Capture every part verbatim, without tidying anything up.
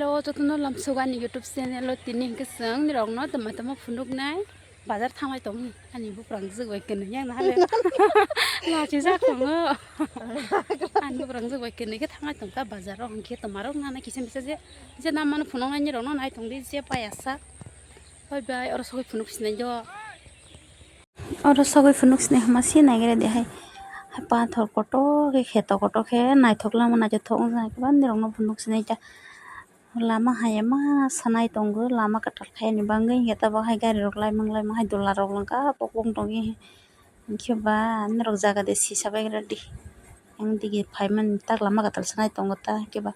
Hello, jotono lamsok ani YouTube channel o. Tini hwnkhe chwng nirokno tama tama phunuknai bazar thanglai tong ani buprang jwk bai kwnwi yang nahale. Lachi jak tongo. Ani buprang jwk bai kwnwi khe thanglai tongkha bazar o, hwnkhe tomarok nana kisa misa je, je namano phunuknai nirokno nai tongdi je payasa. Bye bye, oro sogwi phunuk sinai do. Oro sogwi phunuk sinai hwnma se naigra de hai. Hai pathor kotor khe, kheto kotor khe naithok lama naithothok wng jak khe ba nirokno phunuk sinai ta. Lama hai ma sanai tongo, lama kwtal khaini bagwi hinkhe tabuk hai gari rok laimang laimang hai dola rok langkha pokong tongwi hinkhe ba norok jaga de sisa baigra di. Ang dige phaimani tak lama kwtal sanai tongo ta hinkhe ba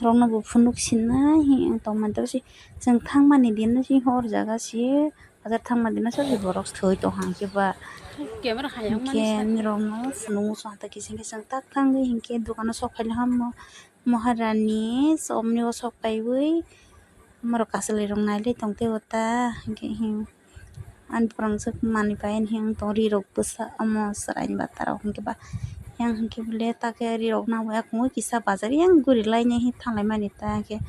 norokno bo phunuk sinai hi ang tongmani tei chwng thangmani din no si hor jaga si. Bazar thangma dino sob se borok thwi tong hang khe ba. Camera hayang mani hinkhe sa. Nirok no phunuk muchung hata kisa kisa tak thang di hinkhe dukano sok phai hamo Maharani somni o sok paiwi morok kasalai rok nailai tong tei o ta hinkhe hin ani phrang swk manwi pai ani hin tong ri rok bwsa omo chwrai ni bata rok hinkhe ba yang hinkhe bole ta khe ri rok nangbai akungwi kisa bazar yang guri lainai hin thanglai mani ta hinkhe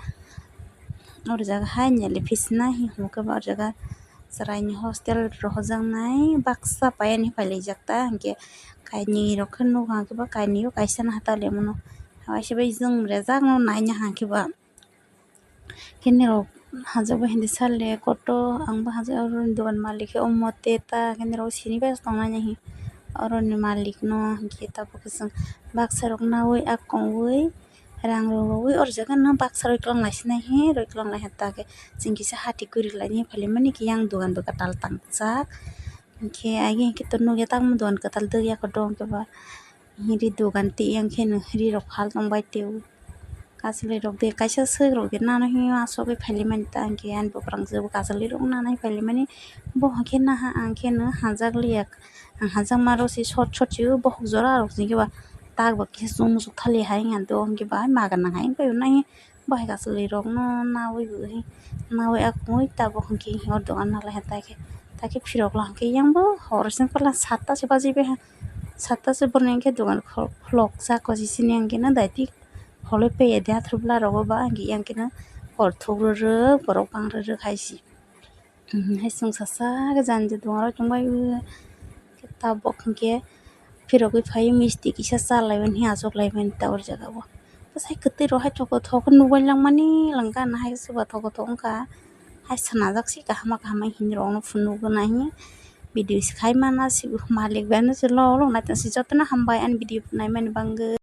o jaga hai neli phisna hin hwnke ba o jaga. Chwraini hostel rohorjaknai baksa paiani pailaijak ta, hinkhe kainwi rok khe nukha, hinkhe ba kainwi o kaisa no hatalwi mano. Hai se bai chwng rwjakno naina hinkhe ba. Khe nirok hajak bai hindi sale koto, ang bo hajak, oro ni dogan malik khe omo te ta, khe nirok sini bai tongnaini hi, oro ni malik no hinkhe tabuk khe chwng baksa rok naui akongwi. Rang rwwi o jaga no baksa rwi kwlwng lai sinai hi rwi kwlwng lai ha ta khe chwng kisa hati kwrwi lai ni phailai mani khe yang dogan dogan tal tangjak. Hinkhe agi hinkhe to nukya tamo dogan kwtal dwkya khe dong khe ba ri dogan tei yang khe no ri rok phal tong bai twi o. Kasalai rok de kaisa swk rok de nano hi asugwi phailai mani ta hinkhe ani buprang jwk bo kasalai rok nano hi phailai mani bo hinkhe naha ang khe no hajak liya. Ang hajak ma rok se short short se o bokhok jora rok se khe ba. Tak bo kisa chumsok thali hai wngya do hinkhe bahai maga nang hai wngpai nai. Bahai kasalai rok no naui bo naui akungwi tabuk hinkhe hor dogan nalai hai tai khe tai khe phirok la hinkhe yang bo hor seng pala satta se baji bai ha satta se boroni hinkhe dogan khulok jak o sini hinkhe no daiti holoi paiya de athar bwla rogo ba hinkhe yang khe no hor thuk rwrwk borok bang rwrwk hai se. Hai chwng sasa khe jani je dugan rok chwng bai o tabuk hinkhe phirogwi phai misti kisa cha lai mani aswk lai mani ta o jaga o bwsai kwtwi rok hai thokothok khe nukbai langmani langkha na hai se ba thokothok wngkha hai swnajak se kaham kaham hinwi rok no phunukgo na hi video se khai mana se malik bai no se lok lok nai tongsi jotono hambai ani video naimani bagwi.